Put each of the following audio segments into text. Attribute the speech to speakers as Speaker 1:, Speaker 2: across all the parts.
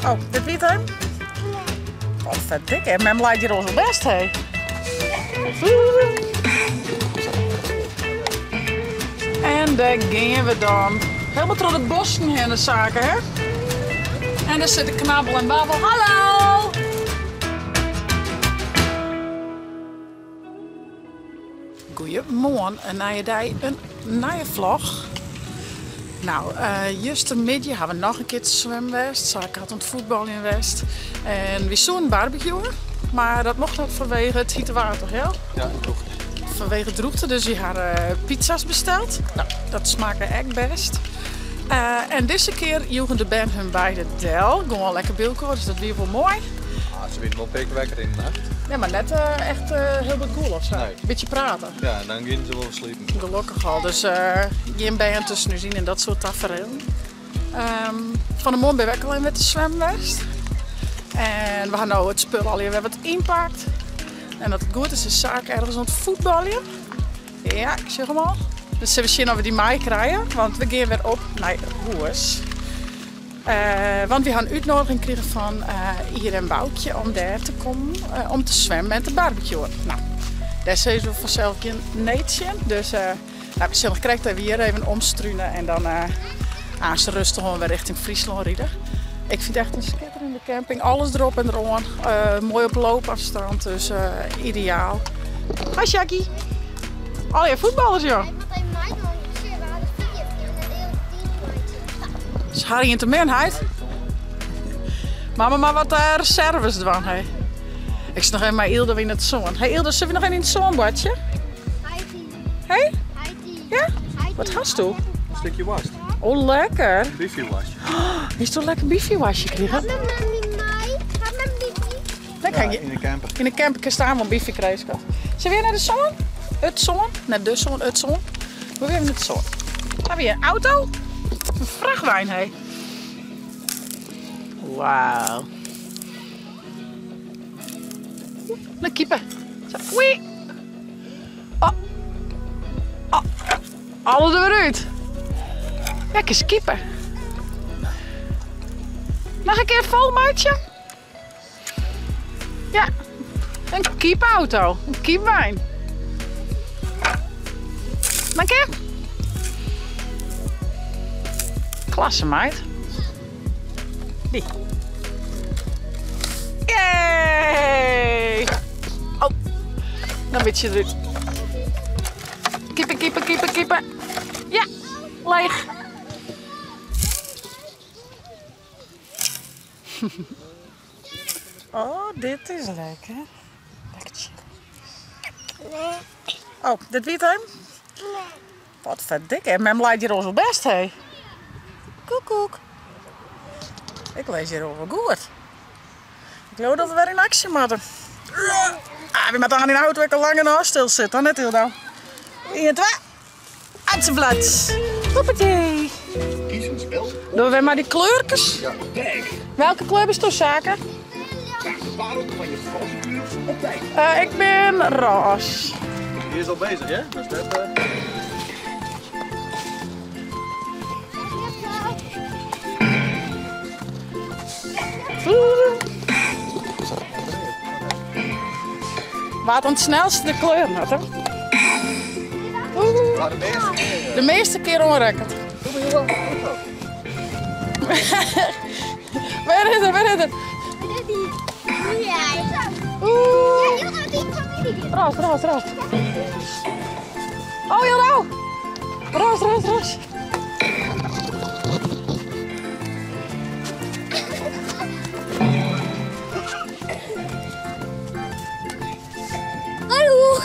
Speaker 1: Oh, dit wie it even? Wat ferdikke, mem leit hjir oars wol bêst, hé. En dêr gean we dan. Helemaal troch de bosken hinne, Sake, hè? En dêr sitte Knabbel en Babbel. Hallo! Goeiemoarn, in nije dei, in nije vlog. Nou, justermiddei ha we noch in kear te swimmen west. Sake hat oan it fuotbaljen west. En wy soenen barbecueën, mar dat mocht net fanwege it hite waar, toch Jel?
Speaker 2: Ja, de drûchte.
Speaker 1: Fanwege de drûchte, dus wy ha pizza's besteld. Nou, dat smakke ek bêst. En dizze kear joegen de bern hun beide del. Gewoan lekker by elkoar, dus dat wie wol moai.
Speaker 2: Ah, se wienen wol in pear kear wekker yn de nacht.
Speaker 1: Ja, mar net echt hiel bot gûle ofsa.
Speaker 2: Nee.
Speaker 1: Bytsje prate.
Speaker 2: Ja, en dan giene se wol sliepen.
Speaker 1: Gelokkich al. Dus gjin bern tusken ús yn en dat soart taferelen. Fan 'e moarn binne we ek al even wer te swimmen west. En we ha no it spul allegear wer wat ynpakt. En as it goed is, is Sake ergens oan it fuotbaljen. Ja, ik sjoch him al. Dus sille we sjen oft we dy meikrije, want we gean wer op nei hûs. Want wy ha in útnodiging krigen fan Ier en Boukje om dêr te kommen om te swimmen en te barbecuen. Nou, dêr sizze we fansels gjin nee tsjin. Dus nou, we sille krekt even hjir even omstrune en dan aanst rêstich oan wer richting Fryslân ride. Ik fyn it echt in skitterende camping. Alles derop en deroan. Moai op loopafstand, dus ideaal. Hi Sjaki. Allegear fuotballers, joh. Is Harry in te min, heit? Mama mar wat reserves dwaan, hé. Ik sit noch even mei Yldo yn it sân. Hey Yldo, sille we noch even yn it sân boartsje? Hey? Ja? Wat hasto?
Speaker 2: Een stukje worst.
Speaker 1: Oh, lekker.
Speaker 2: Biefjeworst.
Speaker 1: Is toch lekker biefjeworstje krigen?
Speaker 2: Ja, yn de camper.
Speaker 1: Yn de camper kinst staan wol biefje krije, skat. Sille we nei de sân? It sân? Net de sân, it sân. We even it sân. Ha we in auto? In frachtwein, hé. Wauw. De keeper. Zo, oei. Oh. Oh. Alles der wer út. Lekker skiepen. Noch in kear fol meitsje? Ja, in keepauto, in keepwein. Noch in kear? Klasse, meid. Dy. Yay! Oh, dan bytsje derút. Kiepen, kiepen, kiepen, kiepen. Ja, leech. Oh, dit is lekker. Lekker chill. Oh, dit wie it even? Wat ferdikke, mem leit hjir oars wol bêst, hé. Koekoek. Ik lês hjir wol goed. Ik leau dat we wer yn aksje moatte. Ah, wy moatte oan dyn auto ek al lang genôch stil sitte, net Hildo? Ien, twa. Atseblats. Hoppatee.
Speaker 2: Kies een spel.
Speaker 1: Dogge we wer mei dy kleurkes?
Speaker 2: Ja.
Speaker 1: Welke kleur bisto, Sake?
Speaker 2: Waarom van je vakantiekleur op tijd?
Speaker 1: Ik bin rôs.
Speaker 2: Die is al bezig, hè? Dat is net.
Speaker 1: Wa't oan it snelste de kleur hat, hè?
Speaker 2: De measte kear.
Speaker 1: De measte kear oanrekket. Wêr is er? Wêr is er? Oeh. Ras, ras, ras. Oh, Hildo. Ras, ras, ras.
Speaker 3: Hallo.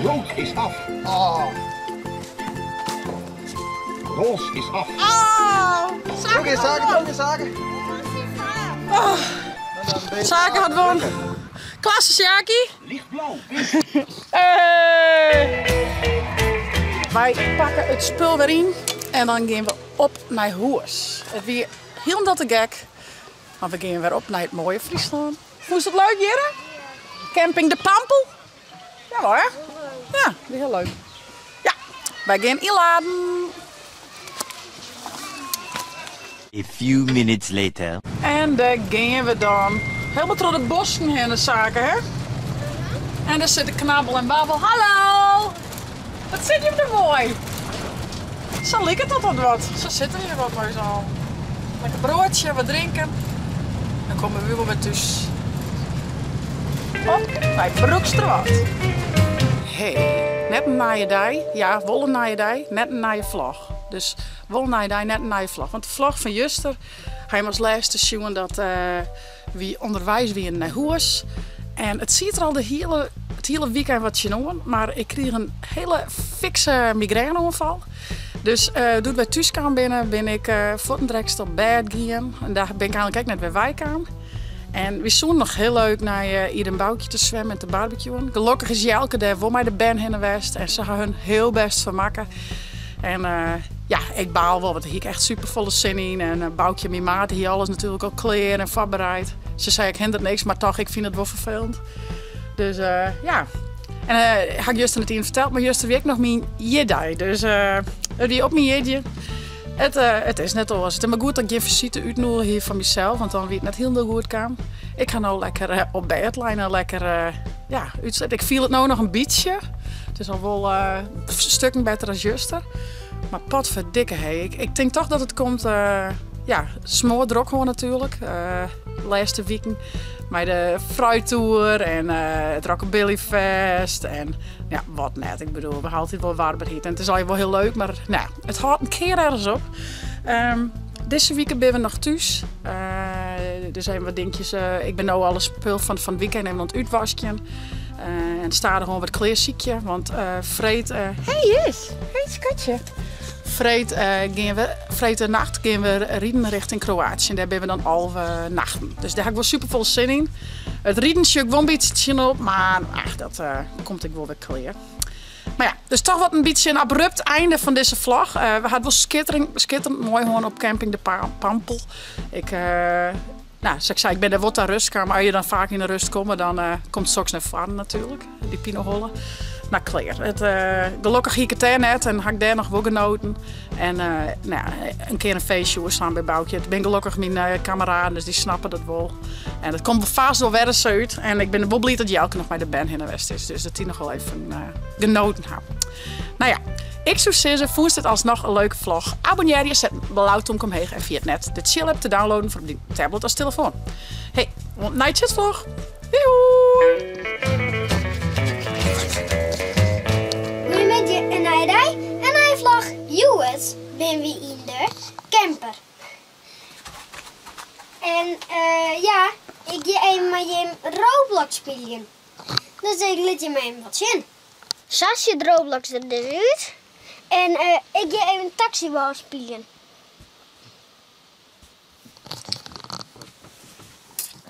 Speaker 4: Rood is af.
Speaker 2: Oh.
Speaker 4: Roze is af.
Speaker 1: Oh,
Speaker 2: Oké, Sake, oké, Sake.
Speaker 1: Oh. Sake hat wûn. Klasse, Sjaki.
Speaker 4: Lichtblauw.
Speaker 1: Hey. Wy pakke it spul wer yn en dan gean we op nei hûs. It wie hielendal te gek. Want we gean wer op nei it moaie Fryslân. Fûnst it leuk hjirre? Camping De Pampel? Ja wol hè? Ja, wie hiel leuk. Ja, wy gean ynladen.
Speaker 3: A few minutes later.
Speaker 1: En dêr gean we dan. Helemaal troch de bosken hinne, Sake, hè? En dêr sitte Knabbel en Babbel. Hallo! Wat sit jim der moai. Sa liket dat wat wat. Sa sitte we hjir wat mei ús allen. Lekker broadsje, wat drinken. Dan komme we wol wer thús. Op nei Broeksterwâld. Hey, net in nije dei. Ja, wol in nije dei, net in nije vlog. Dus wol in nije dei, net in nije vlog. Want de vlog fan juster ha jim as lêste sjoen dat wy ûnderweis wiene nei hûs. En it siet der al de hiele, it hiele wykein wat tsjinoan, mar ik krige in hiele fikse migrêne-oanfal. Dus doe't wy thús kaam binne, bin ik fuortendrekst op bêd gien. En dêr bin ik eigenlik ek net wer weikaam. En wy soenen noch hiel leuk nei Ied en Boukje te swimmen en te barbecuen. Gelokkich is Jelke dêr wol mei de bern hinne west en se ha hun hiel bêst fermakke. En ja, ik baal wol, want dêr hie ik echt super folle sin yn. En Boukje, myn maat, hie alles natuerlik al klear en foarbereid. Se sei ek hindert niks, mar toch, ik fyn it wol ferfelend. Dus ja. En ha ik juster net ien ferteld, mar juster wie ek noch myn jierdei. Dus it wie op myn jierdei. It, it is net oars. It is mar goed dat ik gjin fisite útnoege hie foar mysels, want dan wie it net hielendal goed kaam. Ik ha no lekker op bêd lein en lekker ja, útsliept. Ik fiel it no noch in bytsje. It is al wol stukken better as juster. Mar potverdikke hé, ik tink toch dat it komt, ja, smoardrok hân natuerlik, de lêste wiken. Mei de fruittoer en it Rockabillyfest en ja, wat net. Ik bedoel, we ha altyd wol warberheid en it is allegear wol hiel leuk, mar no ja, it hâldt in kear ergens op. Dizze wike binne we noch thús. Dus even wat dinkjes. Ik bin no alle spul fan it wykein even oan it útwaskjen. En stadichoan wat klearsykje, want freed... Hey Jis! Hey skatje! Freed gean we, freedtenacht gean we riden richting Kroatië. En dêr binne we dan 11 nachten. Dus dêr ha ik wol super folle sin yn. It riden sjoch ik wol in bytsje tsjinop, mar ach, dat komt ek wol wer klear. Mar ja, dus toch wat in bytsje in abrupt einde fan dizze vlog. We ha it wol skitterend moai hân op camping De Pampel. Ik, nou, sa't ik sei, ik bin dêr wol ta rust kaam. Mar as je dan faak yn 'e rust komme, dan komt soks nei foaren natuerlik, dy pineholle. Mar klear, it, gelokkich hie ik it dêr net en ha ik dêr noch wol genoten. En nou ja, in kear in feestje oerslaan by Boukje. It binne gelokkich myn kameraden, dus dy snappe dat wol. En it komt fêst wol wer ris út. En ik bin wol bliid dat Jelke noch mei de bern hinne west is. Dus dat dy noch wol even genoten ha. Nou ja, ik soe sizze, fûnst it alsnoch in leuke vlog? Abonnearje, set in blau tomke omheech en ferjit net de Tsjil-app te downloaden foar op dyn tablet as telefoan. Hey, oant nei tsjitvlog! Joehoe!
Speaker 5: Goeiemiddei, in nije dei, in nije vlog. Hjoed binne wy yn de camper. En ja, ik gean even mei jim Roblox spyljen. Dus ik lit jim even wat sjen. Sa sjocht Roblox der dus út. En ik gean even taksybal spyljen.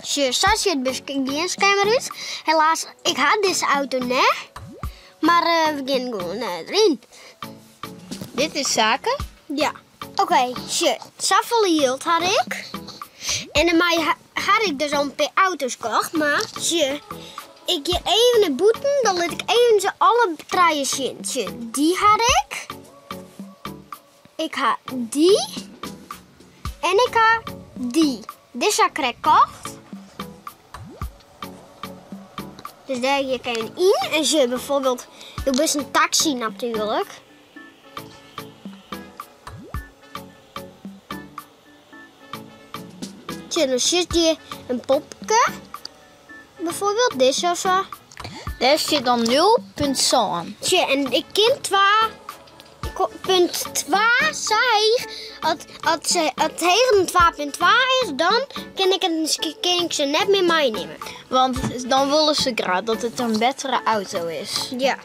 Speaker 5: Sjoch, sa sjocht it buske gjin skerm út. Helaas, ik ha dizze auto net. Mar we gean gewoan deryn.
Speaker 6: Dit is Sake?
Speaker 5: Ja. Oké, sjoch, safolle jild ha ik. En dan ha ik dus al in pear auto's kocht, mar sjoch, ik gean even nei bûten, dan lit ik even se alle trije sjen. Sjoch, dy ha ik. Ik ha dy. En ik ha dy. Dizze ha ik krekt kocht. Dus dêr gean ik even yn. En sjoch, bijvoorbeeld, do bist in taksy natuerlik. Sjoch, dan sjochst hjir in popke. Bijvoorbeeld dizze of sa.
Speaker 6: Dêr stiet dan 0,7.
Speaker 5: Sjoch, en ik kin 2,2 sa heech. As it heger dan 2,2 is, dan kin ik, kin ik se net mear meinimme.
Speaker 6: Want dan wolle se graach dat it in bettere auto is.
Speaker 5: Ja.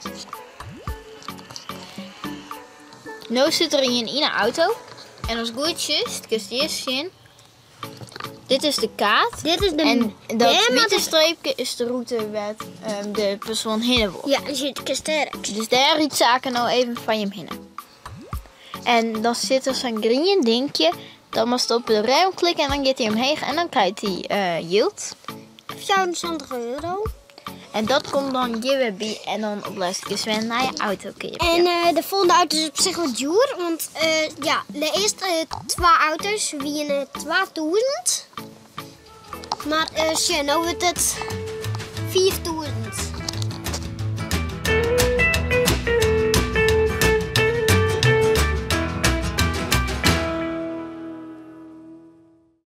Speaker 6: No sit der ien yn 'e auto. En as goed sjochst, kinst earst sjen. Dit is de kaart.
Speaker 5: Dit is de
Speaker 6: En dat
Speaker 5: dêr moat
Speaker 6: wite
Speaker 5: ik
Speaker 6: streepke is de rûte wêr't de persoan hinne wol.
Speaker 5: Ja, dan sit ik sterk.
Speaker 6: Dus dêr rydt Sake no even foar jim hinne. En dan sit der sa'n grien dinkje. Dan moatst op de rem klikke en dan giet hy omheech en dan krijt hy jild.
Speaker 5: 74 euro.
Speaker 6: En dat komt dan hjir wer by en dan op lêst kinst wer in nije auto keapje.
Speaker 5: En de folgjende auto is op sich wat djoer, want ja, de earste twa auto's wiene 2000. Mar sjoch, no wurdt it 5000.